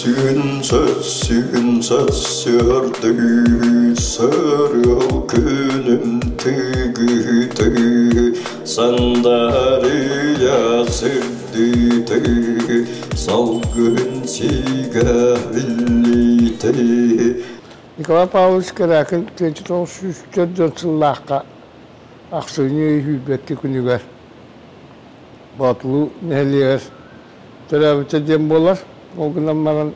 Сөрсүн, сөрсүн, сарсыарды, сарыал күнүм тыгыты, сандарыйа сырдыты, салгын сигэ биллите. Николай Павлович Корякин 1904 сыллаахха ахсынньы сүүрбэкки күнүгэр Боотулуу нэһилиэгэр төрөөбүтэ диэн буолар. Ол гынан баран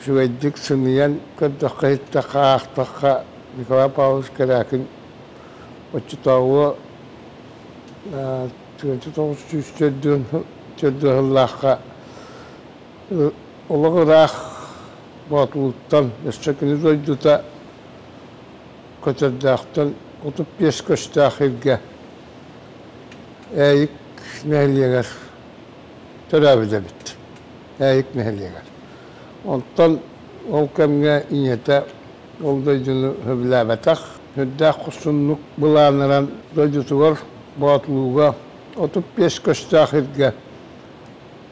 үчүгэйдик сыныйан көрдөххө-иһиттэххэ, аахтахха Николай Павлович Корякин оччотооҕу 1904 сыллаахха олох ыраах Боотулууттан өссө кини дойдута Көтөрдөөхтөн 35 көстөөх сиргэ Ээйик нэһилиэгэр төрөөбүт эбит. Ээйик нэһилиэгэр. Онтон ол кэмҥэ ийэтэ ол дойдуну сөбүлээбэтэх, сүрдээх хорсуннук былааныран дойдутугар Боотулууга 35 көстөөх сиргэ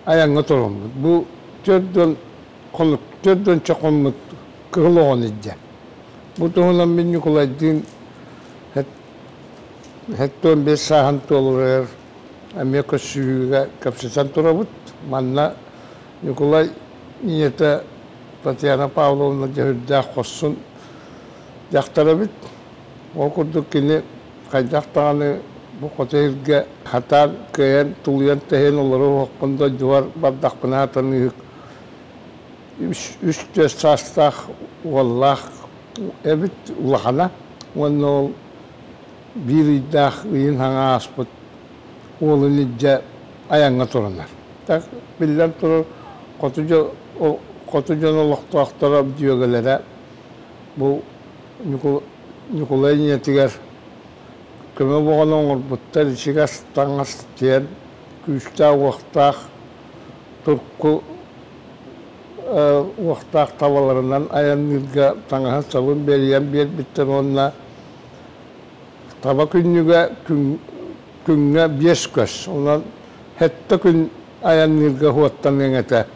айаҥҥа туруммут. Бу 40 хонук, 40 хоммут кыһыл оҕону илдьэ. Бу туһунан мин Ньукулайдыын 75 сааһын туоларыгар эмиэ көрсүһүүгэ кэпсэтэн турабыт. Манна Ньукулай ийэтэ Татьяна Павловна дьөһүрдээх хорсун дьахтар эбит. Ол курдук кини хайдах даҕаны бу хоту сиргэ хатаан кыайан тулуйан тэһиэн олоруохпун дойдубар бардахпына сатаныыһык үс-түөрт саастаах уоллаах эбит улахана уонна ол биир ыйдаах ыйын саҥа ааспыт уолун илдьэ айаҥҥа турунар. Биллэн турар, хоту дьон олохтоохторо дьүөгэлэрэ бу Ньукулай ийэтигэр көмө буолан оҥорбуттар ичигэс таҥас диэн күүстээх-уохтаах турку уохтаах табаларынан айанныырга таҥаһын-сабын бэрийэн биэрбиттэр уонна таба күннүгэ күҥҥэ биэс көс, онон сэттэ күн айанныырга уоттаныаҥ этэ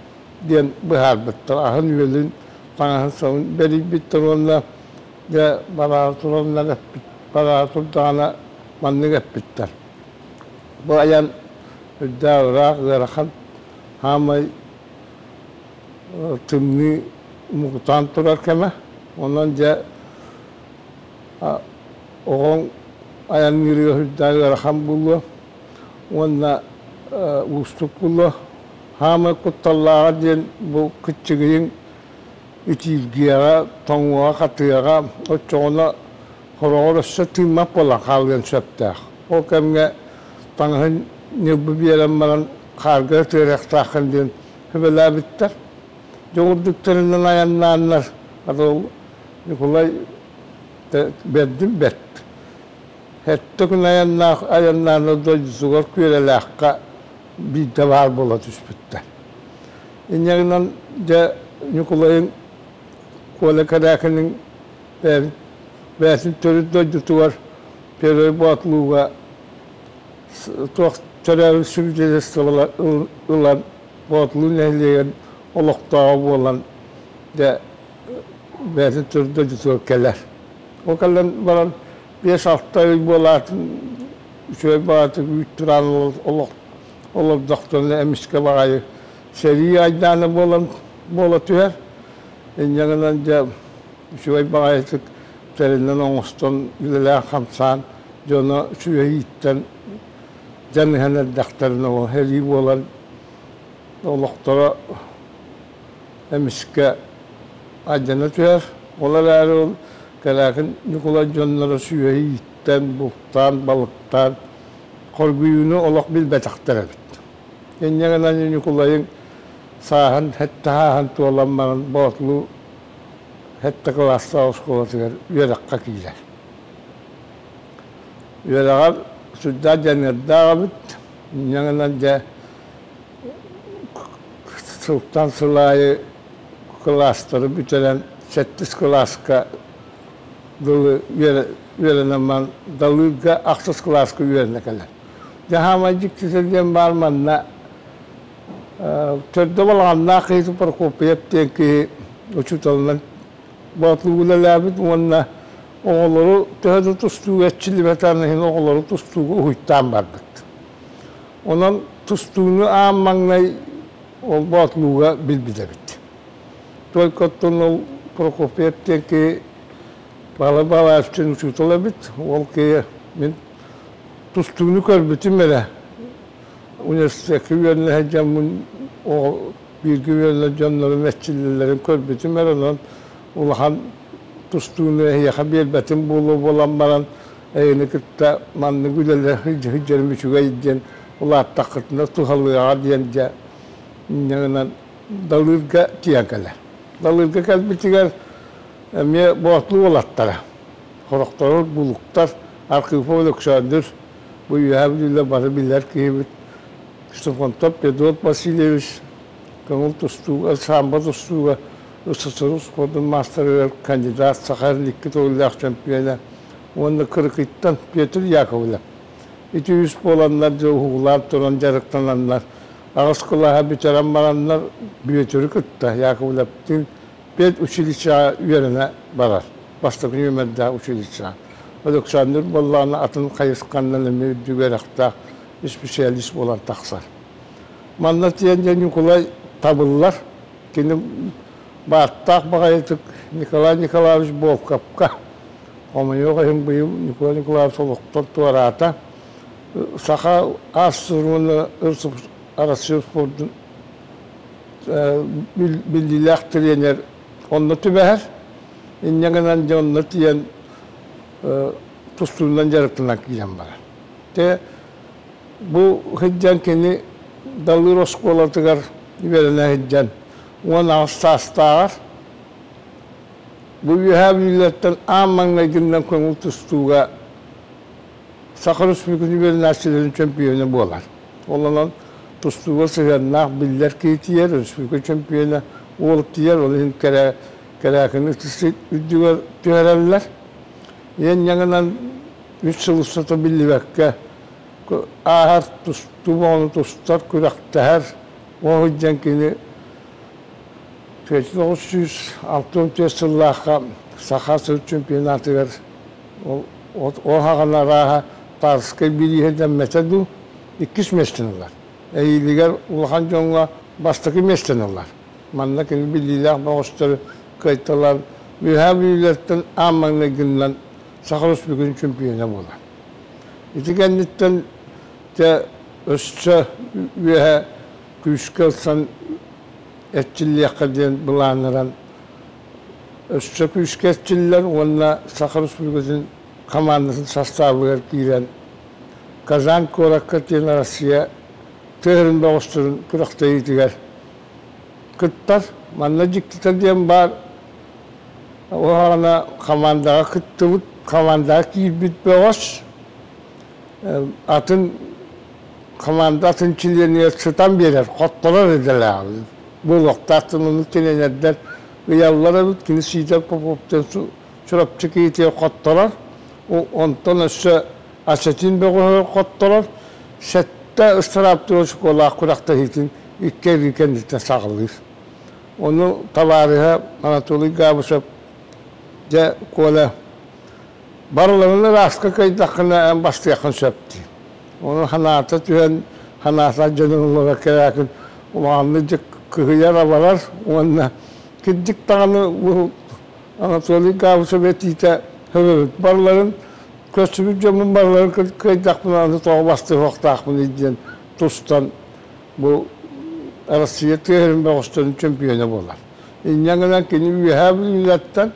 диэн быһаарбыттар. Аһын-үөлүн, таҥаһын-сабын бэрийбиттэр уонна дьэ бараары тураннар эппит, бараары турдаҕына маннык эппиттэр. Бу айан үрдээх ыраах ыарахан, хаамай тымныы муҥутаан турар кэмэ. Онон дьэ оҕоҥ айанныырыгар сүрдээх ыарахан буолуо уонна уустук буолуо. Хаамай кутталлааҕа диэн бу кыччыгыйыҥ итииргиэҕэ, тоҥуоҕа-хатыаҕа, оччоҕуна хороҕор өссө тыыммат буолан хаалыан сөптөөх. Ол кэмҥэ таҥаһын ньылбы биэрэн баран хаарга тыарыахтааххын диэн сүбэлээбиттэр. Дьоҕурдуктарынан айаннааннар, ол Ньукулай бэрдин бэрт. Сэттэ күн айаннаах айаннааннар дойдутугар Күөрэлээххэ биирдэ баар буола түспүттэр. Инньэ гынан дьэ Ньукулайын Коля Кэрээкинин бэйэтин төрүт дойдутугар Первый Боотулууга туох төрөөбүт свидетельство ылан Боотулуу нэһилиэгин олохтооҕо буолан дьэ бэйэтин төрүт дойдутугар кэлэр. Ол кэлэн баран 5-6 ый буолаатын үчүгэй баҕайытык үүт тураан олох олордохторуна эмискэ баҕайы сэрии айдаана буолан буола түһэр. Инньэ гынан дьэ үчүгэй баҕайытык тэринэн оҥостон үлэлээн-хамсаан дьоно үчүгэй ииттэн дьаныһан эрдэхтэринэ ол сэрии буолан олохторо эмискэ алдьана түһэр. Ол эрээри ол Кэрээкин Ньукулай дьонноро сүөһү ииттэн, бултаан, балыктаан хоргуйууну олох билбэтэхтэр эбит. Инньэ гынан Ньукулайыҥ сааһын сэттэ сааһын туолан баран Боотулуу сэттэ кылаастаах оскуолатыгар үөрэххэ киирэр. Үөрэҕэр сүрдээх дьаныардаах эбит. Инньэ гынан дьэ сылтан сыл аайы кылаастары бүтэрэн сэттис кылааска дылы үөрэнэн баран Далыырга ахсыс кылааска үөрэнэ кэлэр. Дьэ саамай дьиктитэ диэн баар манна Төрдө балаҕаннаах киһи Прокопьев диэн киһи учууталынан Боотулуу үлэлээбит уонна оҕолору төһө да тустууга эрчиллибэтэҕин иһин оҕолору тустууга уһуйтаан барбыт. Онон тустууну аан маҥнай ол Боотулууга билбит эбит. Только оттон ол Прокопьев диэн киһи Баала Баалаевичтыын учуутал эбит. Ол киһи мин тустууну көрбүтүм эрэ. Университекка үөрэнэ сылдьаммын бииргэ үөрэнэр дьоннорум эрчиллэллэрин көрбүтүм эрэ, онон улахан тустууну эһиэхэ биэрбэтим буолуо буолан баран, эйини кытта маннык үлэлэһэ сылдьарым үчүгэй диэн улааттаххытына туһалыаҕа диэн дьэ инньэ гынан Далыырга тиийэн кэлэр. Далыырга кэлбитигэр эмиэ Боотулуу уолаттара, сорохторо булуктар, Архипов Александр, бу Үөһээ Бүлүүлэр бары билэр киһибит, Ксенофонтов Федот Васильевич көҥүл тустууга, самбо тустууга СССР спордун маастарыгар кандидат, саха икки төгүллээх чөмпүйүөнэ уонна Кырыкыйтан Петр Яковлев. Ити үс буоланнар дьэ уһугулаан туран дьарыктананнар, аҕыс кылааһы бүтэрэн бараннар Бүөтүрү кытта Яковлевтыын педучилищеҕа үөрэнэ барар. Бастакы нүөмэрдээх училищеҕа. Александр буоллаҕына атын хайысханнан эмиэ үрдүк үөрэхтээх специалист буолан тахсар. Манна тиийэн дьэ Ньукулай табыллар. Кини бааттаах баҕайытык Николай Николаевич Буолкапка, хомойуох иһин быйыл Николай Николаевич олохтон туораата, Саха АССР уонна Россия спордун биллиилээх тренер онно түбэһэр. Инньэ гынан дьэ онно тиийэн тустуунан дьарыктанан киирэн барар. Тэ бу сылдьан кини Далыыр оскуолатыгар үөрэнэ сылдьан 18 саастааҕар бу Үөһээ Бүлүүлэртэн аан маҥнайгыннан көҥүл тустууга Саха Республикатын үөрэнээччилэрин чөмпүйүөнэ буолар. Ол онон тустууга сыһыаннаах биллэр киһи тиийэр, республика чөмпүйүөнэ уол тиийэр, ол иһин кэрэ Кэрээкини үрдүгэр түһэрэллэр. Иэн-ньаҥынан үс сыл устата биллибэккэ ааһар тустуу оҕону тустар, күрэхтэһэр. Ол сылдьан кини 1964 сыллаахха Саха сыл чемпионатыгар ол хаҕана арааһа Тарскай бирииһэ дэммэтэ дуу, иккис миэстэни ылар. Эһиилигэр улахан дьоҥҥо бастакы миэстэни ылар. Манна кини биллиилээх бөҕөстөрү кыайталаан Үөһээ Бүлүүлэртэн аан маҥнайгыннан Саха Өрөспүүбүлүкэтин чөмпүйүөнэ буолар. Ити кэнниттэн дьэ өссө үөһэ күүскэ ылсан эрчиллиэххэ диэн былааннаран өссө күүскэ эрчиллэр уонна Саха Өрөспүүбүлүкэтин хамаандатын састаабыгар киирэн Казань куоракка диэн Россия тыа сирин бөҕөстөрүн күрэхтэһиитигэр кыттар. Манна дьиктитэ диэн баар, уһаҕана хамаандаҕа кыттыбыт, хамаандаҕа киирбит бөҕөс атын хамаанда атын чилиэнигэр сытан биэрэр, хотторор идэлээх буолуохтаах ону тренердэр ыйаллар эбит, кини Сидор Поповтан Чурапчы киһитигэр хотторор, онтон өссө осетин бөҕөһүгэр хотторор, сэттэ ыстарааптыыр оскуолаах күрэхтэһиитин икки эргий кэнниттэн саҕалыыр. Ону табаарыһа Анатолий Габышев дьэ Коля барыларын ырааска кыайдаххына эн бастыаххын сөп дии. Ону санаата түһэн санаата дьонун олоро кэрээкин улаханнык дьэ кыһыйар-абарар уонна кырдьык даҕаны бу Анатолий Габышев этиитэ хөрөбүт барыларын көрсүбүт дьоммун барыларын кыайдахпына аны тоҕо бастыһыахтаахпыный диэн тустан бу Россия тыа сирин бөҕөстөрүн чөмпүйүөнэ буолар. Инньэ гынан кини Үөһээ Бүлүүлэртэн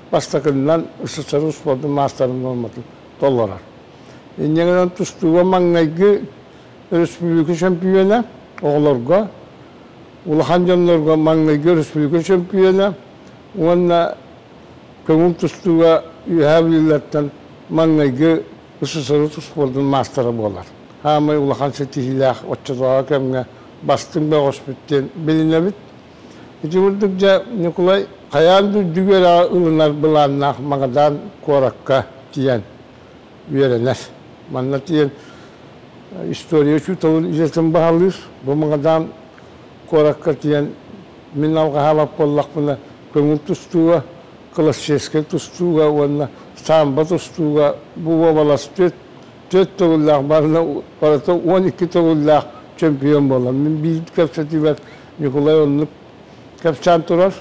бастакыннан СССР спордун маастарын нуорматын толорор. Инньэ гынан тустууга маҥнайгы өрөспүүбүлүкэ чөмпүйүөнэ оҕолорго, улахан дьоннорго маҥнайгы өрөспүүбүлүкэ чөмпүйүөнэ уонна көҥүл тустууга Үөһээ Бүлүүлэртэн маҥнайгы СССР спордун маастара буолар. Саамай улахан ситиһиилээх оччотооҕу кэмҥэ бастыҥ бөҕөспүт диэн билинэбит. Ити курдук дьэ Ньукулай хайаан да үрдүк үөрэҕи ылынар былааннаах Магадан куоракка тиийэн үөрэнэр. Манна тиийэн история учууталын идэтин баһылыыр. Бу Магадан куоракка тиийэн мин алҕаһаабат буоллахпына көҥүл тустууга, классическай тустууга уонна самбо тустууга бу уобалас түөрт түөрт төгүллээх барына барыта 12 төгүллээх чемпион буолар. Мин биир кэпсэтиибэр Ньукулай оннук кэпсээн турар,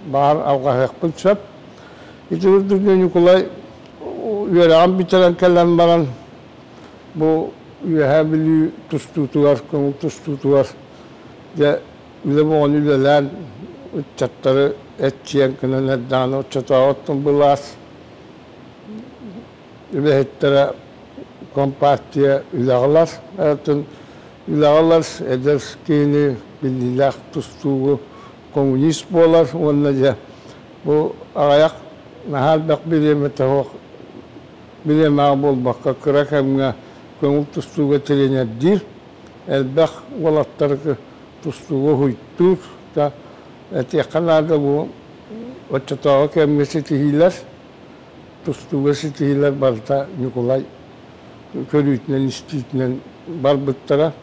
баҕар алҕаһыахпын сөп. Ити курдук Ньукулай үөрэҕин бүтэрэн кэлэн баран бу Үөһээ Бүлүү тустуутугар, көҥүл тустуутугар дьэ үлэ бөҕөнү үлэлээн ыччаттары эччийэн гынан эрдэҕинэ оччотооҕу оттон былаас үлэһиттэрэ компартия үлэҕэ ылар, атын үлэҕэ ылар эдэр киһини биллиилээх тустуугу коммунист буолар уонна дьэ бу аҕыйах наһаа элбэх бириэмэтэ суох бириэмэҕэ буолбакка кыра кэмҥэ көҥүл тустууга тренердиир, элбэх уолаттары тустууга уһуйтуур да этиэххэ наада бу оччотооҕу кэмҥэ ситиһиилэр тустууга ситиһиилэр барыта Ньукулай көрүүтүнэн-истиитинэн барбыттара.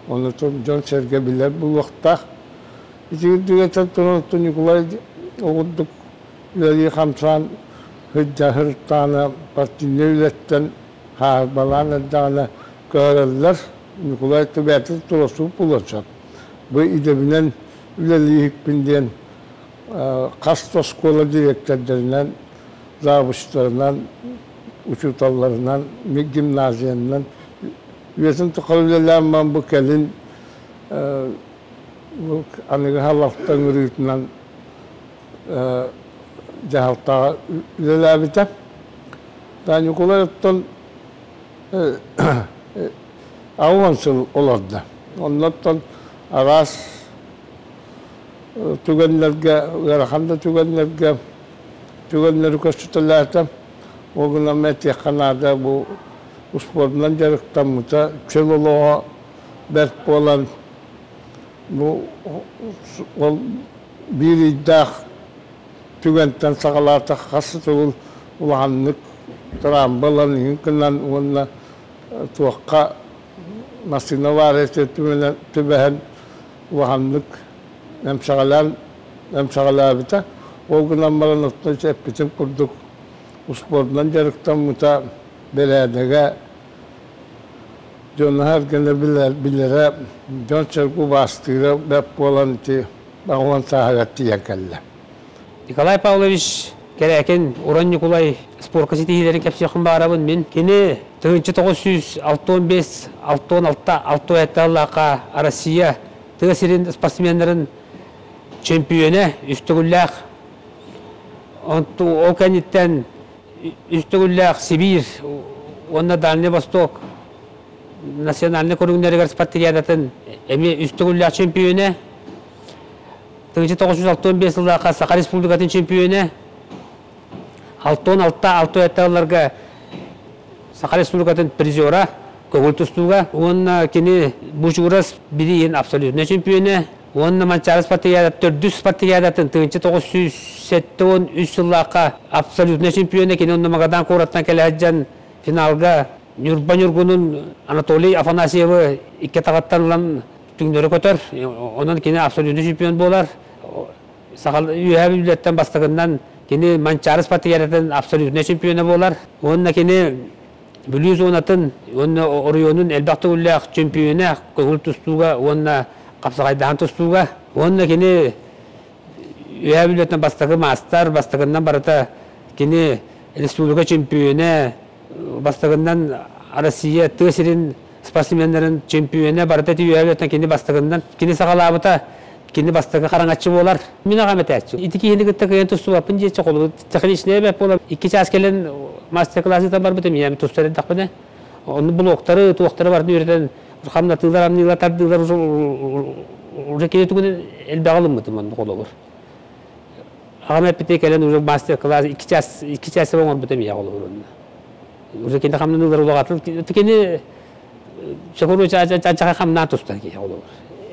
Ону дьон-сэргэ билэр буолуохтаах. Ити үрдүгэр туран Ньукулай оҕурдук үлэлии хамсаан сылдьа сырыттаҕына партийнай үлэттэн хаарбалаан эрдэҕинэ көһөрөллөр. Ньукулай бэйэтин туруорсубут буолуон сөп. Бу идэбинэн үлэлииһикпин диэн хас да оскуола дириэктэрдэринэн, завучтарынан, учууталларынан, гимназиянан үйэтин тухары үлэлээн баран бу кэлин бу аныгы халалта ыҥырыытынан дьаһалтаҕа үлэлээбитэ. Ньукулай оттон 80 сыл олордо. Оннуттан араас түгэннэргэ, ыарахан да түгэннэргэ түгэннэри көрсүтэлээтэ. Ол гынан этиэххэ наада бу успуордунан дьарыктаммыта, чөл олоҕо бэрт буолан бу ол биир ыйдаах түгэнтэн саҕалаата хас да төгүл улаханнык тыраамба ылан иһин гынан уонна туохха массыына аварията түбэһэн улаханнык эмсэҕэлээн эмсэҕэлээбитэ. Ол гынан баран оттон эппитим курдук успуордунан дьарыктаммыта, бэрээдэгэ дьоно эргэнэ билэрэ, дьон-сэргэ убаастыыра бэрт буолан ити 80 сааһыгар тиийэн кэллэ. Николай Павлович Кэрээкин, Уран Ньукулай спорка ситиһиилэрин кэпсиэхпин баҕарабын. Мин кини 1965, 66, 67 сыллаахха Россия тыа сирин спортсменнарын чөмпүйүөнэ, үс төгүллээх. Ол кэнниттэн үс төгүллээх Сибиир уонна Дальний Восток национальнай көрүҥнэригэр спартакиадатын эмиэ үс төгүллээх чөмпүйүөнэ. 1965 сыллаахха Саха Республикатын чемпионэ, 66-67 сылларга Саха Республикатын призера көҥүл тустууга уонна кини Бучурас бирииһин абсолютнай чемпионэ уонна Манчаары спартакиада төрдүс спартакиадатын 1973 сыллаахха абсолютнай чемпионэ кини онно Магадан куораттан кэлэ сылдьан финалга Ньурба Ньургунун Анатолий Афанасьевы икки атаҕыттан ылан түҥнэри көтөр. Онон кини абсолютный чемпион буолар. Саха Үөһээ Бүлүүттэн бастакыннан кини Манчаары спартакиадатын абсолютнай чемпиона буолар. Уонна кини Бүлүү зонатын уонна оройуонун элбэх төгүллээх чемпиона көҥүл тустууга уонна хапсаҕайдаһан тустууга. Уонна кини Үөһээ Бүлүүттэн бастакы маастар, бастакыннан барыта кини республика чемпиона, бастакыннан Россия тыа сирин спортсменнарын чемпиона барыта үөһэ кини бастакыннан кини саҕалаабыта кини бастакы хараҥаччы буолар. Мин аҕам этээччи. Ити киһини кытта кыайан тустубаппын диэччи холобур техничнэй эбэт буолар. Икки чаас кэлэн мастер-класс барбытым ийэм тустар эрдэхпинэ. Онну блоктары, туохтары барытын үөрэтэн хамнатыылар, амныылар, тардыылар уже кини тугун элбэҕи ылыммытым онну холобур. Аҕам эппитэ кэлэн уже мастер-класс 2 час оҥорбутум ийэ холобур онно. Уже кини хамнаныылар улаҕатын кини Сокуру чачаха хамнаан тустар киһи холобур.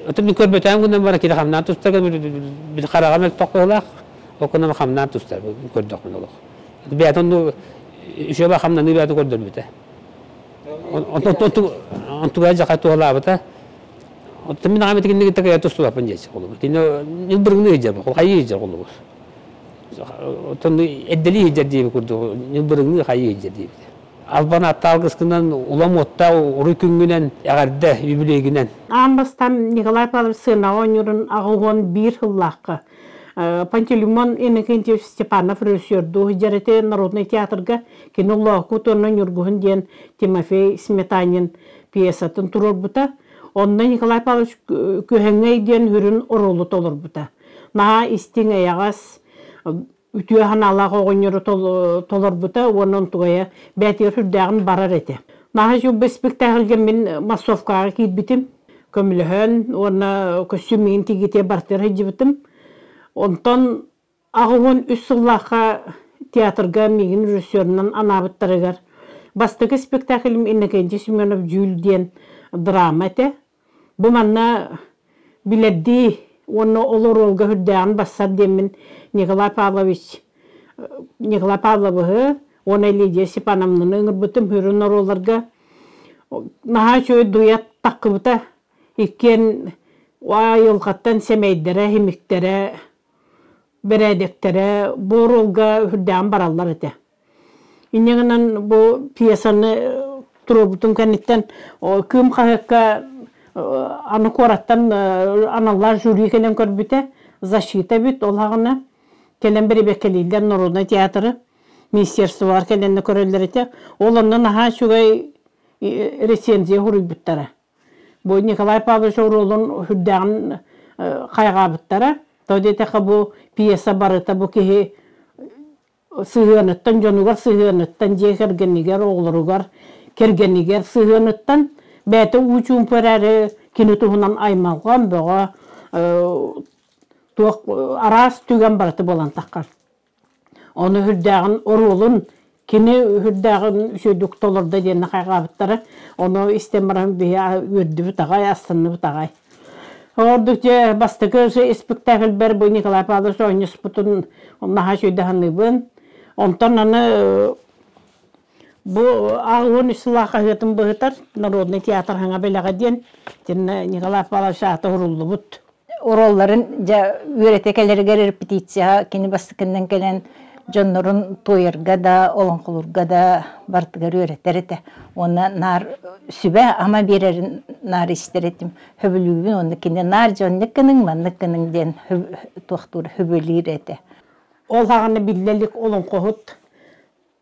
Отон мин көрбөтөөн гынан баран кини хамнаан тустар бил хараҕа мөлтөх быһылаах окунан хамнаан тустар көрдөхпүн олох. Бэйэтин онну үчүгэй хамнаныы бэйэтин көрдөрбүтэ. Онтуга дьаха туһалаабыта. Оттон мин аҕам итинник кытта тустубаппын диэччи холобур. Кини ньылбырыҥныы сылдьар, хайыы сылдьар холобур. Оттон эрдэлии сылдьар диэбит курдук ньылбырыҥныы хайыы сылдьар диэбит. Албан ааттаах алгыскынан улам уоттаах уруй күҥҥүнэн эҕэрдэ үбүлүөйгүнэн. Аан бастаан Николай Павлович сыанаҕа оонньуурун 81 сыллаахха Пантелеймон Иннокентьевич Степанов режиссердуу сылдьар этэ народнай театрга кини Лоокут уонна Ньургуһун диэн Тимофей Сметанин пьесатын туруорбута. Онно Николай Павлович Күһэҥэй диэн сүрүн оруолу толорбута. Наһаа истиҥ, эйэҕэс, үтүө санаалаах оҕонньору толорбута уонна онтугайа бэйэтигэр сүрдээҕин барар этэ. Наһаа үчүгэй спектакльга мин массовкаҕа киирбитим. Көмөлөһөн уонна көстүүм миигин тигиитигэр барытыгар сылдьыбытым. Онтон 83 сыллаахха театрга миигин режиссерунан анаабыттарыгар бастакы спектаклым Иннокентий Семенов «Дьүүл» диэн драма этэ. Бу манна билэрдии уонна ол оруолга үрдээҕин бассар диэммин Николай Павлович Николай Павловиһы уонна Лидия Степановнаны ыҥырбытым сүрүн оруолларга наһаа үчүгэй дуэт таххыбыта. Иккиэн айылҕаттан сэмэйдэрэ, симиктэрэ бэрээдэктэрэ бу оруолга үрдээн бараллар этэ. Инньэ гынан бу пьесаны туруорбутум кэнниттэн Кыым хаһыакка аны куораттан аналлаах жюри кэлэн көрбүтэ, защита эбит ол аҕына кэлэн бэрэбиэркэлииллэр народнай театры министерстволар кэлэннэ көрөллөр этэ. Ол онно наһаа үчүгэй рецензия суруйбуттара. Бу Николай Павлович оруолун сүрдээҕин хайҕаабыттара. Тоҕо диэтэххэ бу пьеса барыта бу киһи сыһыаныттан, дьонугар сыһыаныттан, дьиэ кэргэнигэр, оҕолоругар, кэргэнигэр сыһыаныттан бэйэтэ уу чуумпу эрээри кини туһунан аймалҕан бөҕө туох араас түгэн барыта буолан таххар. Ону үрдээҕин оруолун кини үрдээҕин үчүгэйдик толордо диэн хайҕаабыттара. Ону истэн баран биһи үөрдүбүт аҕай, астынныбыт аҕай. Ордук дьэ бастакы испиктээкилбэр бу Николай Павлович оонньуспутун наһаа үчүгэйдик саныыбын. Онтон аны бу 83 сыллаах хаһыатын быһытар Народный театр хаҥа бэлэҕэ диэн итиннэ Николай Павлович аата уһуллубут. Оруолларын дьэ үөрэтэ кэлэригэр репетицияҕа кини бастакыннан кэлэн дьоннорун туойарга да, олоҥхолуурга да барытыгар үөрэтэр этэ. Уонна наар сүбэ-ама биэрэрин наар истэр этим. Сөбүлүүбүн уонна кини наар дьоннук гыныҥ, маннык гыныҥ диэн туохтуур сөбүлүүр этэ. Ол саҕана биллэ илик олоҥхоһут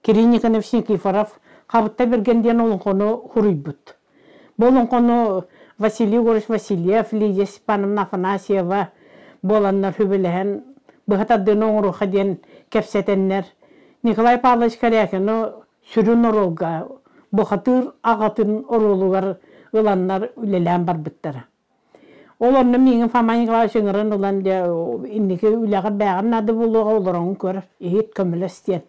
Кирилл Никонович Никифоров Хабытта Бэргэн диэн олоҥхону суруйбут. Бу олоҥхону Василий Егорович Васильев, Лидия Степановна Афанасьева буоланнар сүбэлэһэн быһа тардыыны оҥоруохха диэн кэпсэтэннэр Николай Павлович Корякины сүрүн оруолга бухатыыр аҕатын оруолугар ыланнар үлэлээн барбыттара. Ол онно миигин Фома Николаевич ыҥыран ылан дьэ инники үлэҕэр бээҕин наада буолуоҕа олороҥун көр, иһит, көмөлөс диэн.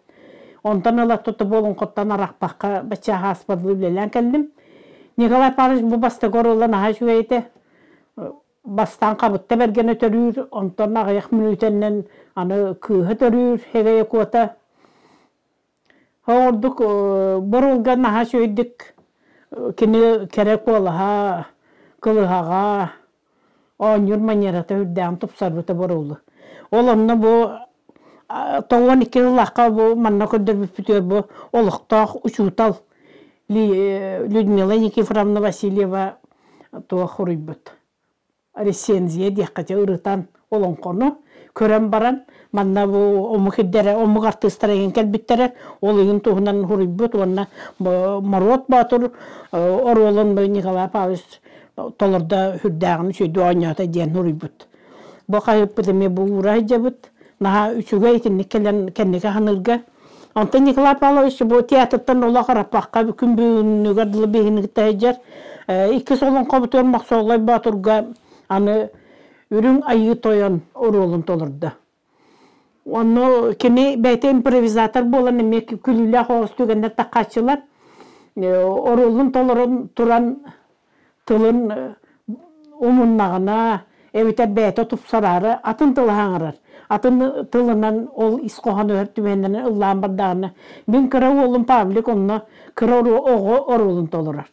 Онтон ыла тута буолуҥхуттан арахпакка бачча ааспалыы үлэлээн кэллим. Николай Павлович бу бастакы оруола наһаа үчүгэй этэ. Бастаан Хабытта Бэргэнэ төрүүр, онтон аҕыйах мүнүүтэннэн аны кыыһа төрүүр Эгэйэ Куота. Ордук боруолга наһаа үчүгэйдик кини кэрэ куолаһа, кылыһаҕа, оонньуур манерата үрдээҕин тупсарбыта боруолу. Ол онно бу 92 сыллаахха бу манна көрдөрбүппүтүгэр бу олохтоох учуутал Людмила Никифоровна Васильева туох суруйбут. Рецензия диэххэ дьэ ырытан олоҥхону көрөн баран манна бу омук ирдэрэ омук артыыстара игин кэлбиттэрэ ол игин туһунан суруйбут уонна Моруот Боотур оруолун Николай Павлович толордо сүрдээҕин үчүгэйдик оонньоото диэн суруйбут. Бу хаһыыппыт эмиэ бу уура сылдьабыт. Наһаа үчүгэй итинник кэлэн кэнники ханыырга. Онтон Николай Павлович бу театртан олох араппакка күн бүгүнүгэр дылы биһигини кытта сылдьар. Иккис олоҥхобутугар Мохсоҕолой Боотурга аны Үрүҥ Айыы Тойон оруолун толордо. Онно кини бэйэтэ импровизатор буолан эмиэ күлүүлээх оҕус түгэннэр таххааччылар. Оруолун толорон туран тылын умуннаҕына эбэтэр бэйэтэ тупсараары атын тылы хаҥарар. Атын тылынан ол ис хоһоону түмэннэрин ыллаан бардаҕына мин кыра уолум Павлик онно кыра оҕо оруолун толорор.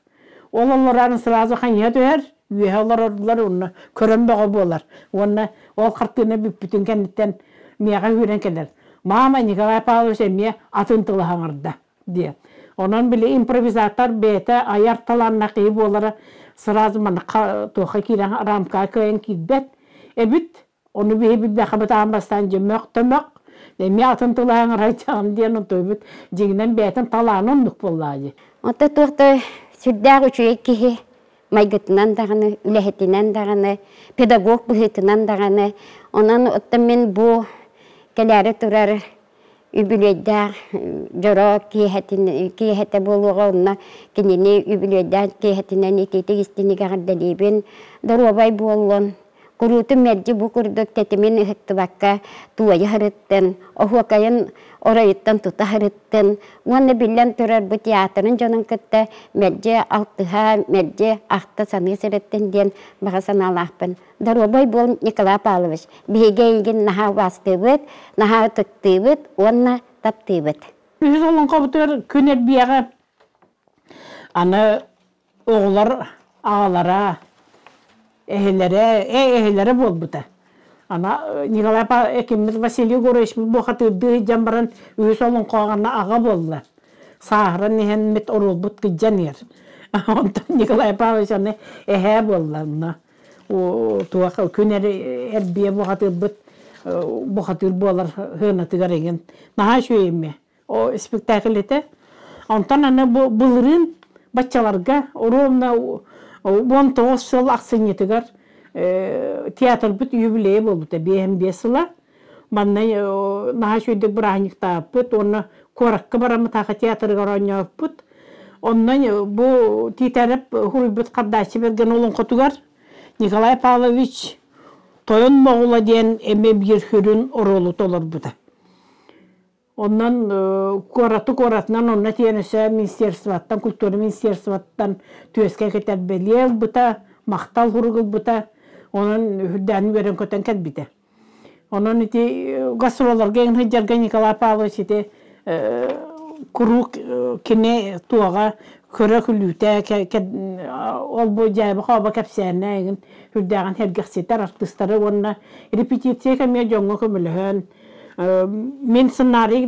Ол олорон сразу хайыһа түһэр. Үөһэ олорордулар уонна көрөн бөҕө буолар. Уонна ол хартыына бүппүтүн кэнниттэн миэхэ үүрэн кэлэр. Мама, Николай Павлович эмиэ атын тылы хаҥырда диэн. Онон били импровизатор бэйэтэ айар талааннаах киһи буолара сразу манна туохха киирэн рамкаҕа кыайан киирбэт эбит. Ону биһи билбэххэ аан бастаан дьэ мөх-төмөх, эмиэ атын тылы аҥарайдьаҕын диэн онтуйбут дьиҥинэн бэйэтин талаана оннук буоллаҕа дии. Онто туох да сүрдээх үчүгэй киһи майгытынан даҕаны, үлэһитинэн даҕаны, педагог быһыытынан даҕаны. Онон оттон мин бу кэлээри турар үбүлүөйдээх дьоро киэһэтин киэһэтэ буолуоҕа онно кинини үбүлүөйдээх киэһэтинэн итиитик истиҥник эҕэрдэлиибин доруобай буоллун куруутун мэлдьи бу курдук тэтимин ыһыктыбакка туойа сырыттын оһуокайын оройуттан тута сырыттын уонна биллэн турар бу театрын дьонун кытта мэлдьи алтыһа мэлдьи ахта саныы сырыттын диэн баҕа санаалаахпын Доруобай буол, Николай Павлович. Биһиги эйигин наһаа убаастыыбыт, наһаа ытыктыыбыт уонна таптыыбыт. Үһүс олоҥхобутугар күн эрбиэҕэ аны оҕолор аҕалара, эһэлэрэ, эһэлэрэ буолбута. Ана Николай Экиммит Василий Егорович буохатыырдыы сылдьан баран үһүс олоҥхоҕо аҕа буолла. Сааһыран иһэммит оруолбут кыдьан иһэр. Онтон Николай Павлович аны эһээ буолла онно. Туох күн эрбиэ бухатыырбыт бухатыыр буолар сыанатыгар эҥин наһаа үчүгэй эмиэ о спектакль этэ. Онтон аны бу былырыын баччаларга ровно 19 сыл ахсынньытыгар театрбыт юбилейа буолбута 55 сыла. Манна наһаа үчүгэйдик бырааһынньыктаабыппыт уонна куоракка бараммыт Саха театрыгар оонньообуппут. Онно бу Тиитэрэп суруйбут Хардааччы Бэргэн олоҥхотугар Николай Павлович Тойон Моҕула диэн эмиэ биир сүрүн оруолу толорбута. Онон куораты куоратынан онно тиийэн өссө министерствоттан, культура министерствоттан түөскэ кэтэр бэлиэ ылбыта, махтал сурук ылбыта. Онон үрдээн үөрэн-көтөн кэлбитэ. Онон ити гастролларга эҥин сылдьарга Николай Павлович ити куруук кини туоҕа көрө-күлүүтэ ол-бу дьээбэ-хообо кэпсээнэ эҥин үрдээҕин сэргэхситэр артыыстары уонна репетиция кэмигэр дьоҥҥо көмөлөһөн мин сценарий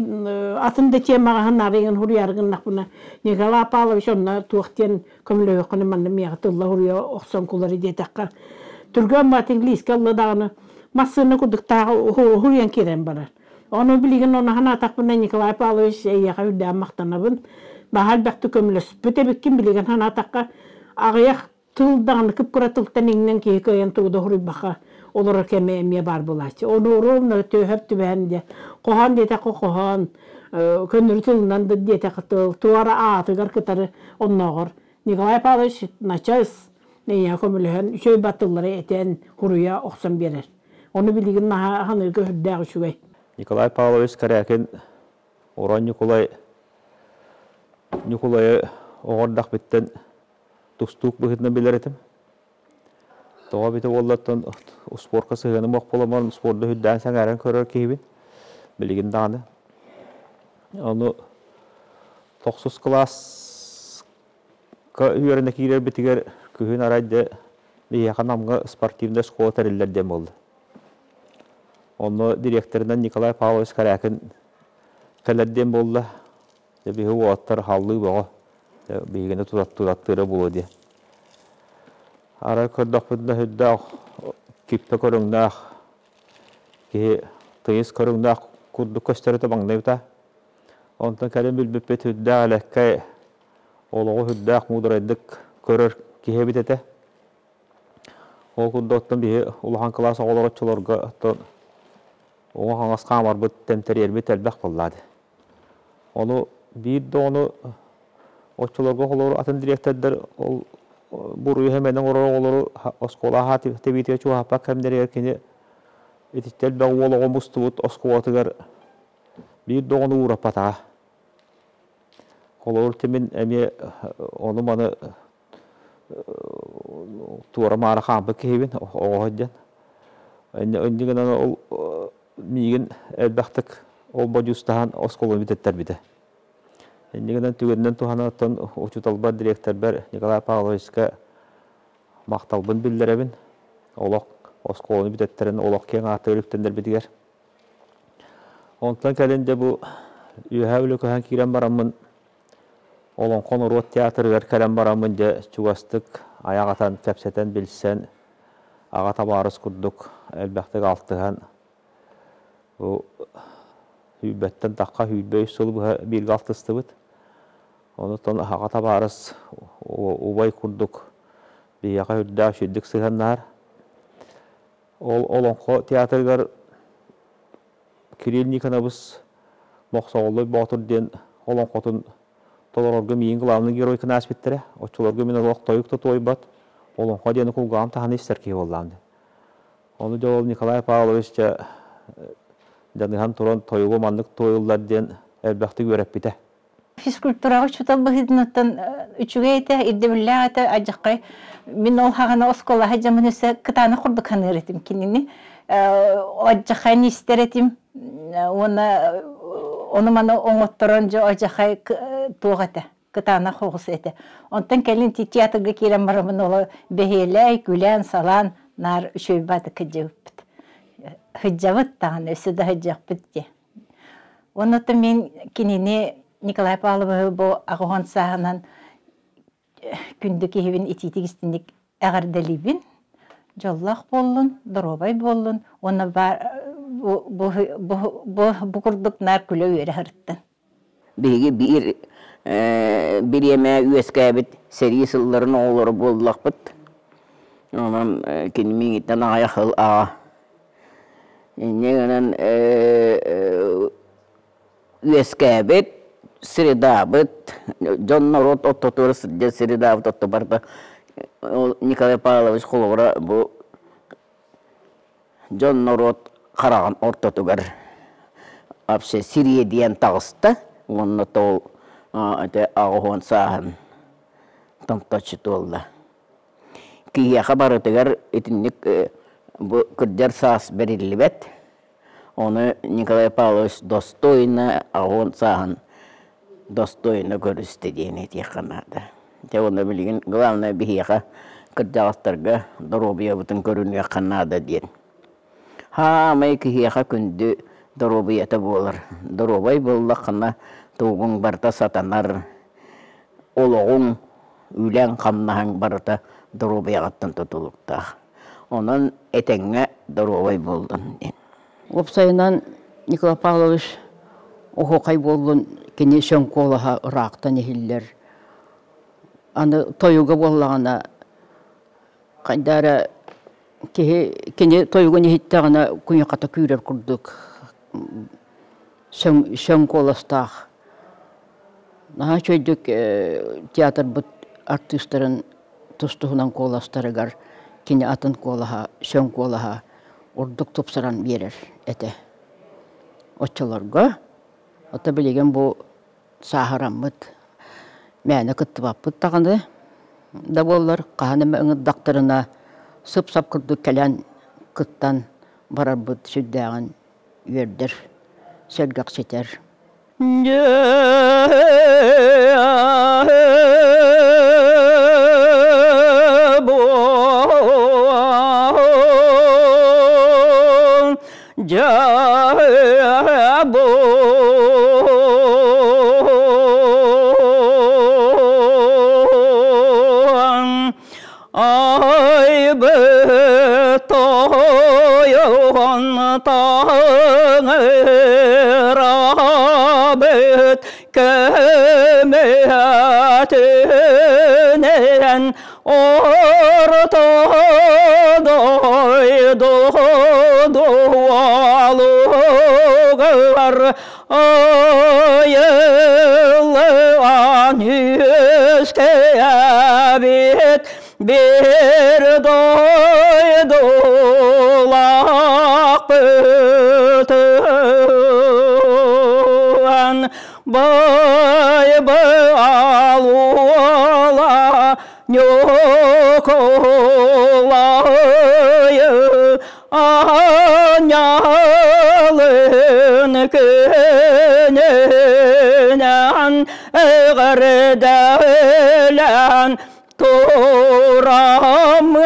атын да темаҕа сценарийын суруйаары гыннахпына Николай Павлович онно туох диэн көмөлөһүөххүнэ манна миэхэ тылла суруйа охсон кулары диэтэххэ түргэн баат английскай ылла даҕаны массыына курдуктааҕы уһуйан киирэн барар. Ону билигин ону санаатахпына Николай Павлович эйиэхэ үрдээн махтанабын. Баһа элбэхтик көмөлөспүт эбиккин билигин санаатахха аҕыйах тыл даҕаны кып-кыра тылтан иҥнэн киһи кыайан тугу да суруйбакка олорор кэмэ эмиэ баар буолааччы. Ону ровно төһөп түбэһэн диэ хоһоон диэтэххэ хоһоон, көннөрү тылынан да диэтэххэ тыл, туора аатыгар кытары оннооҕор Николай Павлович начаас эйиэхэ көмөлөһөн үчүгэй батыллары этэн хуруйа охсон биэрэр. Ону билигин наһаа ханыырга сүрдээх үчүгэй. Николай Павлович Корякин Уран Ньукулай Ньукулайы оҕордох бүттэн тустуук быһыытынан билэр этим. Тоҕо эбитэ буоллаттан успуорка сыһыаным ох буоламмын спорду үрдээн сэҥээрэн көрөр киһибин. Билигин даҕаны. Ону тохсус кылааска үөрэнэ киирэрбитигэр күһүн арай дьэ биһиэхэ Намҥа спортивнай школа тэриллэр диэн буолла. Онно дириэктэринэн Николай Павлович Корякин кэлэр диэн буолла. Дьэ биһи уолаттар халлыы бөҕө. Дьэ биһигини тутаттыыра буолуо диэн. Арай көрдөхпүтүнэ сүрдээх киппэ көрүҥнээх киһи тыйыс көрүҥнээх курдук көстөрө маҥнайбыта. Онтон кэлин билбиппит сүрдээх элэккэй, олоҕу сүрдээх муударайдык көрөр киһи эбит этэ. Ол курдук оттон биһи улахан кылаас оҕолоро оччолорго оттон уҥа-хаҥас хаамарбыт, тэмтэрийэрбит элбэх буоллаа дии. Ону биир да оҕону оччолорго оҕолору атын дириэктэрдэр ол буруйу сэмэни оҥорор оҕолору оскуола аһаа тэбиитигэр чугаһаппат кэмнэригэр кини итиччэ элбэх уол оҕо мустубут оскуолатыгар биир да оҕону уураппатаҕа. Холобур, мин эмиэ ону-маны туора-маара хаампыт киһибин оҕо сылдьан. Инньэ гынан ол миигин элбэхтик ол бодьуустаһан оскуоланы бүтэттэрбитэ. Инньэ гынан түгэнинэн туһанан оттон учууталбар, дириэктэрбэр Николай Павловичка Махталбын биллэрэбин. Олох оскуоланы бүтэттэрин олох киэҥ ааттыгар үктэннэрбитигэр. Онтон кэлин дьэ бу Үөһээ Бүлүү көһөн киирэн бараммын Олоҥхо норуот театрыгар кэлэн бараммын дьэ чугастык айах атан, кэпсэтэн, билсэн, аҕа табаарыс курдук элбэхтик алтыһан бу сүүрбэттэн тахха 23 сыл быһа бииргэ алтыстыбыт. Онтон аҕа табаарыс убай курдук биһиэхэ үрдээх үчүгдүк сыһыаннаһар. Ол Олоҥхо театрыгар Кирилл Никонович Мохсоҕоллой Боотур диэн олоҥхотун толорорго миигин главный герой гына ааспыттара. Оччолорго мин олох тойук да туойбат, олоҥхо диэни кулгааҕым таһан истэр киһи буоллаҕым дии. Ону дьэ ол Николай Павлович дьэ дьаныһан туран тойугу маннык туойуллар диэн элбэхтик үөрэппитэ. Физкультураҕа учуутал быһыытынан үчүгэй этэ, ирдэбиллээх этэ, адьаххай мин ол хаҕана оскуолаҕа дьамын өссө кытаанах курдук саныыр этим кинини. Адьаххайын истэр этим уонна ону-маны оҥотторон дьэ адьаххай туох этэ, кытаанах оҕус этэ. Онтон кэлин театрга киирэн бараммын ол бэһиэлэй, күлээн-салаан наар үчүгэй баатык сылдьыбыппыт. Сылдьабыт даҕаны, өссө да сылдьыахпыт дии. Оннуттан мин кинини Николай Павловиһы бу аҕыһон сааһынан күндү киһибин итиитик истинник эҕэрдэлиибин. Дьоллоох буоллун, доруобай буоллун уонна бу, бу, бу, бу курдук наар күлэ-үөрэ сырыттын. Биһиги биир бириэмэ үөскээбит сэрии сылларын оҕолоро буоллахпыт. Онон кини миигиттэн аҕыйах сыл аҕа. Инньэ гынан үөскээбит средаабыт, дьон норуот ортотугар сылдьар средаабыт отто барыта Николай Павлович холобура бу дьон норуот хараҕын ортотугар вообще сириэдийэн таҕыста уонна ол ити 80 сааһын томточчу туолла. Киһиэхэ барытыгар итинник бу кырдьар саас бэриллибэт. Ону Николай Павлович достойно 80 сааһын достойно көрүстэ диэн этиэххэ наада. Дьэ уонна билигин главное биһиэхэ кырдьаҕастарга доруобуйабытын көрүнүөххэ наада диэн. Хаамай киһиэхэ күндү доруобуйата буолар. Доруобай буоллаххына тугуҥ барыта сатанар, олоҕуҥ, үлэҥ-хамнаһыҥ барыта доруобуйаҕыттан тутулуктаах. Онон этэҥҥэ доруобай буоллун диэн. Уопсайынан Николай Павлович оһуохай буоллун кини сөҥ куолаһа ыраахтан иһиллэр. Аны тойуга буоллаҕына хайда эрэ киһи кини тойугун иһиттэҕинэ куйахата күүрэр курдук сөҥ, сөҥ куоластаах. Наһаа үчүгэйдик театрбыт артыыстарын тус-туһунан куоластарыгар кини атын куолаһа, сөҥ куолаһа ордук тупсаран биэрэр этэ. Оччолорго, ото билигин бу сааһыраммыт, мээнэ кыттыбаппыт даҕаны да буоллар, хаһан эмэ ыҥырдахтарына сып-сап курдук кэлэн кыттан барарбыт сүрдээҕин үөрдэр, сэргэхситэр. Айбыт тойон таҥырабыт көмөтүнэн орто дойду дуолугар айыллан үөскээбит bir дойдулаахпытын Байбал Ньукулайы аанньалын күнүнэн эҕэрдэлээн тураммыт.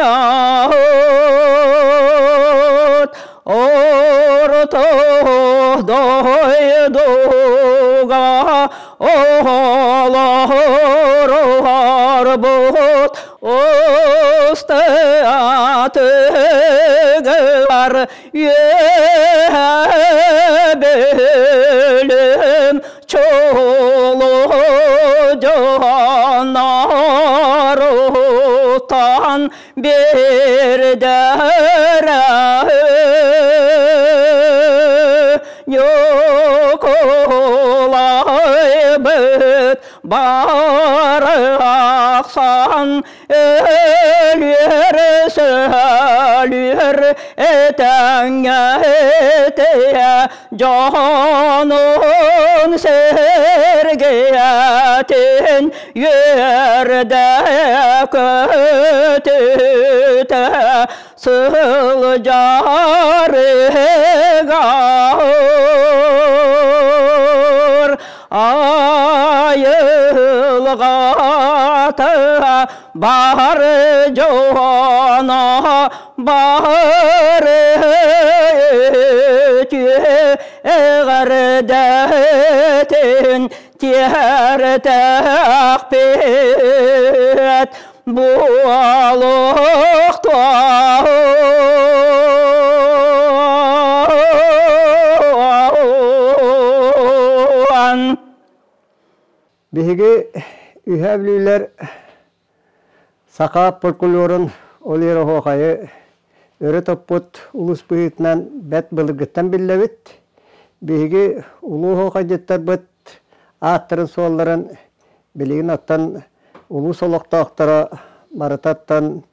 дойдуга олорорбут устатыгар үөһэ бөлүм чолу дьонноруттан биэрдэрэ Ньукулайбыт барахсан өлүөр сөлүөр этэҥҥэ этэ дьонун сэргиэтин үөрдэ көтүтэ сылдьарыгар айылҕата бар дьоно бары үтүө эҕэрдэтин тиэртэхпит буолуохтуон. Биһиги үһэ бүлүүлэр саха фольклорун ол иһэр оһуохайы өрө топпут улуус быһыытынан бэрт былыргыттан биллэбит. Биһиги улуу оһуохайдьыттарбыт ааттарын-суолларын билигин оттон улуус олохтоохторо барытаттан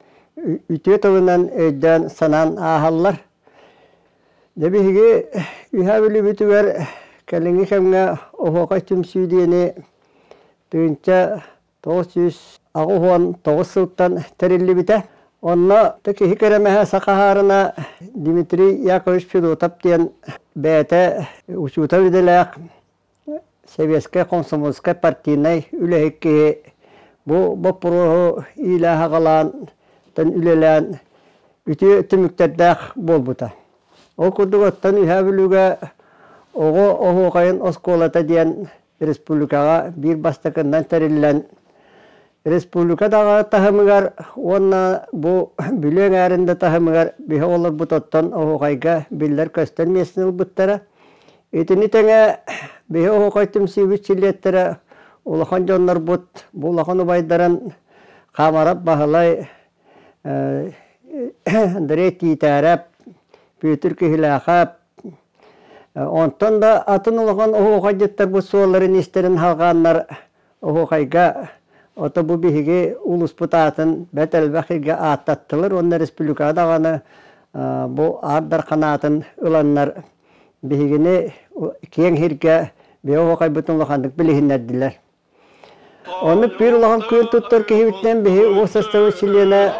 үтүө тылынан өйдөөн санаан ааһаллар. Дьэ биһиги Үһээ Бүлүүбүтүгэр кэлиҥҥи кэмҥэ Оһуокай түмсүү диэни 1989 сылтан тэриллибитэ. Онно киһи кэрэмэһэ сахаһаарына Дмитрий Яковлевич Федотов диэн бэйэтэ учуутал идэлээх Советскай комсомольскай партийнай үлэһит киһи бу боппуруоһу иилээн-аҕалаан үлэлээн үтүө түмүктэрдээх буолбута. Ол курдук оттон Үһээ Бүлүүгэ оҕо оһуохайын оскуолата диэн республикаҕа биир бастакыннан тэриллэн республика даҕаны таһымыгар уонна бу Бүлүү эҥээрин да таһымыгар биһи олорбут оттон оһуохайга биллэр-көстөр миэстэни ылбыттара. Итини тэҥэ биһи оһуохай түмсүүбүт чилиэттэрэ улахан дьоннорбут бу улахан убайдарын Хамарап Баһылай, Андрей Тиитээрэп, Петр Киһилээхэп, онтон да атын улахан оһуохайдьыттарбыт суолларын-иистэрин халҕааннар оһуохайга ото бу биһиги улууспут аатын бэрт элбэх сиргэ ааттаттылар уонна республикаҕа даҕаны бу Аар Дархан аатын ыланнар биһигини киэҥ сиргэ биһи оһуохайбытын улаханнык билиһиннэрдилэр. Оннук биир улахан күөн туттар киһибитинэн биһи уопсастыба чилиэнэ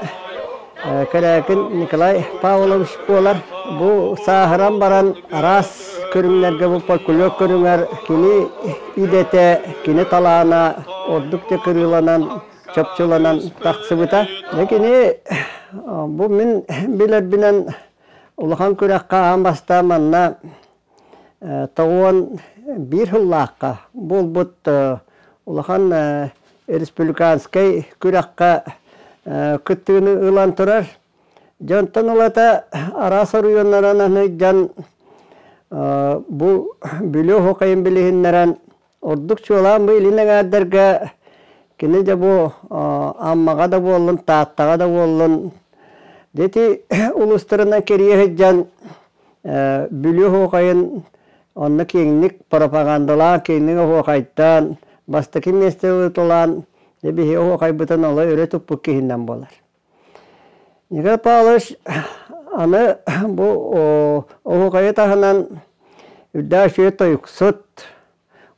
Кэрээкин Николай Павлович буолар. Бу сааһыран баран араас көрүҥнэргэ бу фольклор көрүҥэр кини идэтэ, кини талаана ордук да кырыыланан, чопчуланан тахсыбыта. Кини бу мин билэрбинэн улахан күрэххэ аан бастаан манна 91 сыллаахха буолбут улахан республиканскай күрэххэ кыттыыны ылан турар. Дьонтон ылата араас оройуоннарынан сылдьан бу Бүлүү оһуохайын билиһиннэрэн ордук чуолаан бу илин эҥээрдэргэ кини дьэ бу Аммаҕа да буоллун, Тааттаҕа да буоллун ити улуустарынан кэрийэ сылдьан Бүлүү оһуохайын онно киэҥник пропагандалаан, киэҥник оһуохайтаан, бастакы миэстэ ылыталаан, дьэ биһиги оһуохайбытын олой өрө туппут киһинэн буолар. Николай Павлович аны бу оһуохайы таһынан үрдээх үчүгэй тойуксут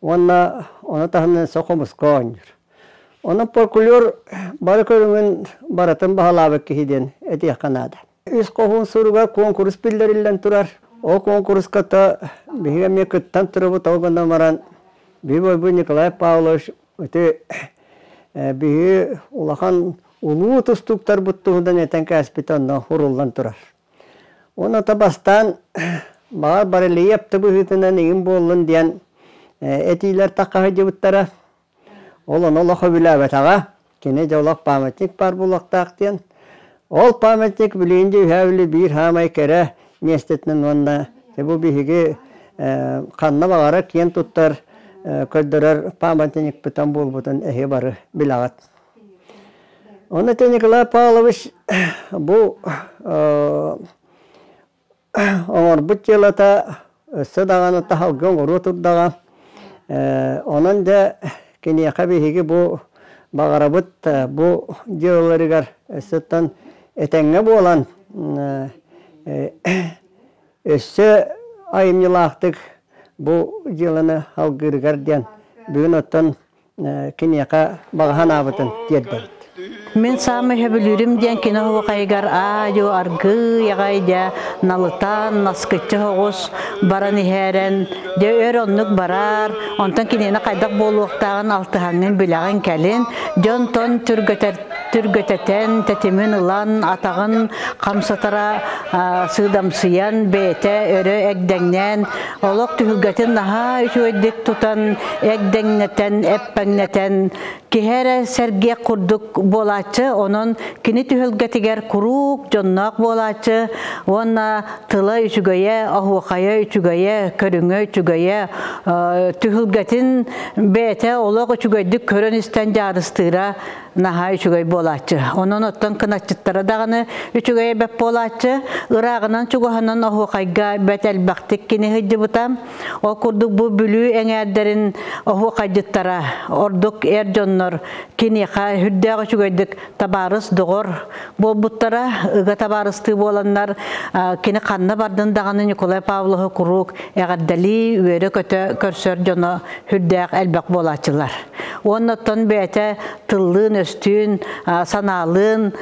уонна ону таһынан өссө хомуска оонньуур. Онон фольклор бары көрүҥүн барытын баһылаабыт киһи диэн этиэххэ наада. Үс хоһуун суругар куонкурус биллэриллэн турар. Ол куонкуруска то биһиги эмиэ кыттан турабыт, ол гынан баран биһиги бойбу Николай Павлович ити биһиги улахан улуу тустууктарбыт туһунан этэн кээспитэ онно уруллан турар. Уонна то бастаан Баҕар барельеф да быһыытынан иҥин буоллун диэн этиилэр таххаһыдьыбыттара. Ол ону олох сөбүлээбэтэҕэ. Кини дьэ олох памятник баар буолуохтаах диэн. Ол памятник билигин дьэ үһээ били биир саамай кэрэ миэстэтинэн уонна бу биһиги ханна баҕарар киэн туттар көрдөрөр памятникпытан буолбутун эһи бары билэҕит. Онно Николай Павлович бу оҥорбут дьыалата өссө даҕаны таһалга оҥоруо турдаҕа. Онон дьэ киниэхэ биһиги бу баҕарабыт бу дьыалаларыгар өссөттөн этэҥҥэ буолан өссө айымньылаахтык бу дьыаланы алгыырыгар диэн бүгүн оттон киниэхэ баҕа санаабытын тиэрдэбит. Мин саамай сөбүлүүрүм диэн кини оһуохайыгар аа-дьуо аргыый аҕай дьэ налытан, наскыччы соҕус баран иһээрэн, дьэ өр оннук барар, онтон кинини хайдах буолуохтааҕын алтыһаҥҥын билэҕин кэлин, дьонтон түргэтэр түргэтэтэн, тэтимин ылан, атаҕын хамсатара сыыдамсыйан, бэйэтэ өрө эгдэҥнээн, олох түһүлгэтин наһаа үчүгэйдик тутан, эгдэҥнэтэн, эппэҥнэтэн, киһи эрэ сэргиэх курдук буолааччы, онон кини түһүлгэтигэр куруук дьонноох буолааччы уонна тыла үчүгэйэ, оһуохайа үчүгэйэ, көрүҥэ үчүгэйэ, түһүлгэтин бэйэтэ олох үчүгэйдик көрөн-истэн дьаарыстыыра наһаа үчүгэй буолааччы. Онон оттон кыначчыттара даҕаны үчүгэйэ бэт буолааччы, ырааҕынан чугаһынан оһуохайга бэт элбэхтик кини сылдьыбыта. Ол курдук бу Бүлүү эҥээрдэрин оһуохайдьыттара, ордук эр дьоннор киниэхэ үрдээх үчүгэйдик табаарыс доҕор буолбуттара, ыга табаарыстыы буоланнар кини ханна бардын даҕаны Николай Павловы куруук эҕэрдэлии, үөрэ-көтө көрсөр дьоно үрдээх элбэх буолааччылар. Уонна оттон бэйэтэ тыллыын-өстүүн, санаалыын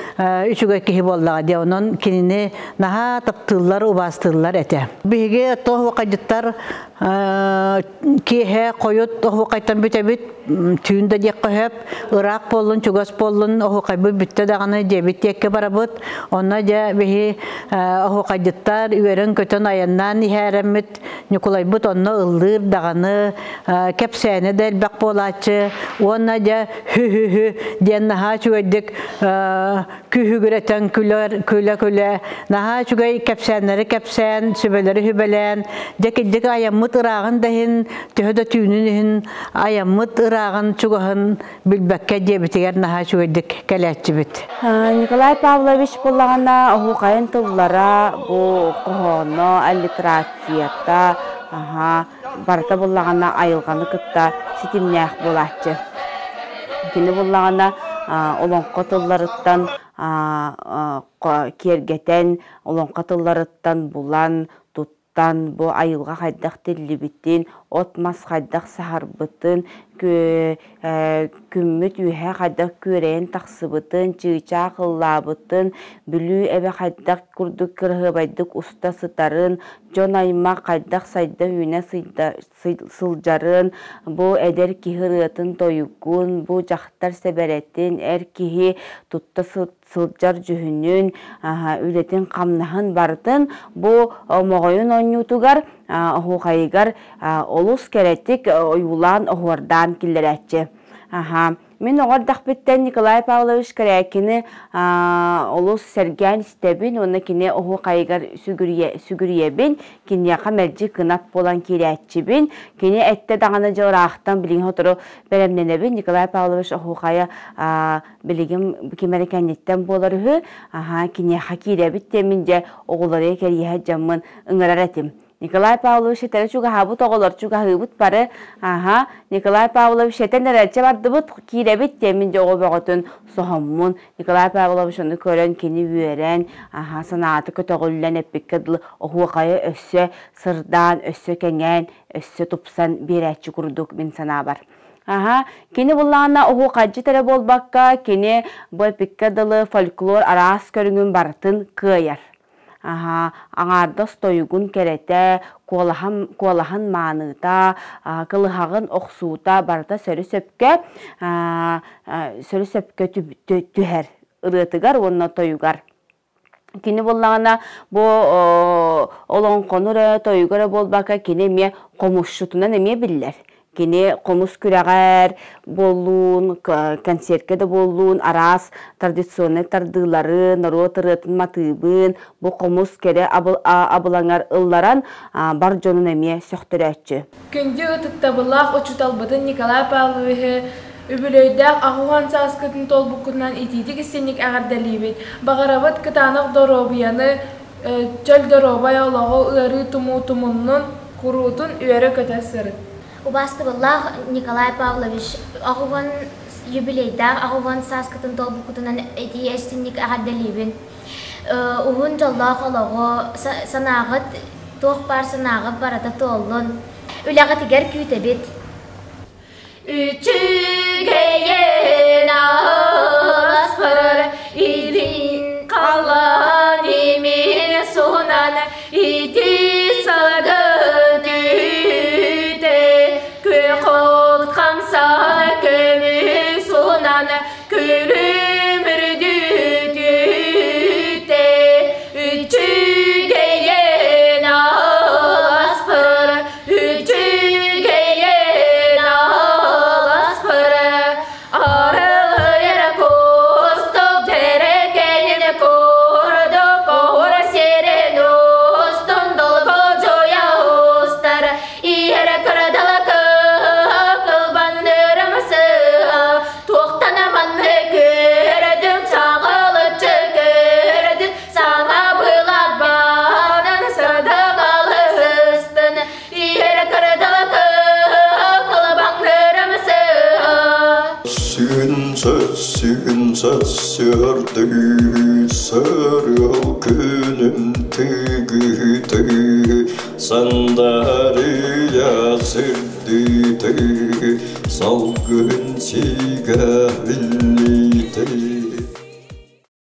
үчүгэй киһи буоллаҕа дии. Онон кинини наһаа таптыыллар, убаастыыллар этэ. Биһиги оһуохайдьыттар киэһэ хойут оһуохайтан бүтэбит, түүн да диэххэ сөп, ыраах буоллун, чугас буоллун, оһуохайбыт бүттэ даҕаны дьиэбит диэкки барабыт. Онно дьэ биһи оһуохайдьыттар үөрэн-көтөн айаннаан иһээрэммит, Ньукулайбыт онно ыллыыр даҕаны, кэпсээнэ да элбэх буолааччы уонна дьэ һү-һү-һү диэн наһаа үчүгэйдик күһүгүрэтэн күлэр күлэ-күлэ наһаа үчүгэй кэпсээннэри кэпсээн, сүбэлэри сүбэлээн, дьэ кирдик айаммыт ырааҕын да иһин, төһө да түүнүн иһин айаммыт ырааҕын чугаһын билбэккэ диэбитигэр наһаа үчүгэйдик кэлээччибит. Николай Павлович буллаҕына оһуохайын тыллара бу хоһооно, аллитерацията, аха, барыта буллаҕына айылҕаны кытта ситимнээх буолааччы. Кини буллаҕына олоҥхо тылларыттан киэргэтэн, олоҥхо тылларыттан булан, туттан, бу айылҕа хайдах тиллибитин, от-мас хайдах саһарбытын, күммүт үөһэ хайдах күөрэйэн тахсыбытын, чыычаах ыллаабытын, Бүлүү эбэ хайдах курдук кыраһыабайдык уста сытарын, дьон-аймах хайдах сайда-үүнэ сылдьарын, бу эдэр киһи ырыатын-тойугун, бу дьахтар сэбэрэтин, эр киһи тутта сылдьар дьүһүнүн, үлэтин-хамнаһын барытын бу Омоҕойун оонньуутугар, оһуохайыгар олус кэрэтик ойуулаан, оһуордаан киллэрээччи. Мин оҕо эрдэхпиттэн Николай Павлович Корякины олус сэргээн истэбин уонна кини оһуохайыгар сүгүрүйэбин, киниэхэ мэлдьи кынат буолан киирээччибин. Кини эттэ даҕаны дьэ ыраахтан билигин сотору бэлэмнэнэбин. Николай Павлович оһуохайа билигин ким эрэ кэнниттэн буолар үһү. Аһаа, киниэхэ киирэбит диэммин дьэ оҕолору кэрийэ сылдьаммын ыҥырар этим. Николай Павлович этэрэ чугаһаабыт оҕолор чугаһыыбыт бары аһа Николай Павлович этэн эрэлчэ бардыбыт киирэбит диэммин дьэ оҕо бөҕөтүн соһоммун Николай Павлович ону көрөн кини үөрэн аһа санаата көтөҕүллэн эппиккэ дылы оһуохайа өссө сырдаан өссө кэҥээн өссө тупсан биэрээччи курдук мин санаабар Аһа, кини буллаҕына оһуохайдьыт эрэ буолбакка, кини бу эпиккэ дылы фольклор араас көрүҥүн барытын кыайар. Аһаа, аҥаардас тойугун кэрэтэ, куолаһын, куолаһын мааныта, кылыһаҕын охсуута барыта сөрү-сөпкө сөрү-сөпкө түһэр ырыатыгар уонна тойугар. Кини буллаҕына бу олоҥхону эрэ, тойугу эрэ буолбакка, кини эмиэ хомусчутунан эмиэ биллэр. Кини хомус күрэҕэр буоллун, концертка да буоллун, араас традиционнай тардыылары, норуот ырыатын матыыбын бу хомус кэрэ абылаҥар ылларан бар дьонун эмиэ сөхтөрөөччү. Күндү ытыктабыллаах учууталбытын Николай Павловиһы үбүлүөйдээх аҕыс сааскытын туолбуккутунан итиитик истиҥник эҕэрдэлиибит. Баҕарабыт кытаанах доруобуйаны, чөл доруобай олоҕу ыарыы тумуу тумуннун, куруутун үөрэ-көтө сырыт. Убаастыбыллаах Николай Павлович, аҕыс юбилейдаах аҕыс сааскытын туолбуккутунан итии истиҥник эҕэрдэлиибин. Уһун дьоллоох олоҕу, санааҕыт, туох баар санааҕыт барыта туоллун. Үлэҕитигэр күүтэбит. Үчүгэйин ааспар илин халан имин суһунан ити салгын үүтэ күөх от хамсаан көмүс суһунан күлүмүрдүү түүтэ үчүгэйин ааспар үчүгэйин ааспар арылыйар кустук дьэрэкэйин курдук кур сирин устун долгодьуйа устар иһэр кырдала кылбаннырым сыа туохтан маннык көрдүм чаҕылыччы көрдүм саҥа былаат баанан сыдыгалыстын иһэр кырдала кылбаҥнырым сыа Сүн сүн сөрдү сөрүл күнүм тыгыты сандарыйа сырдыты салгын сигэ биллите.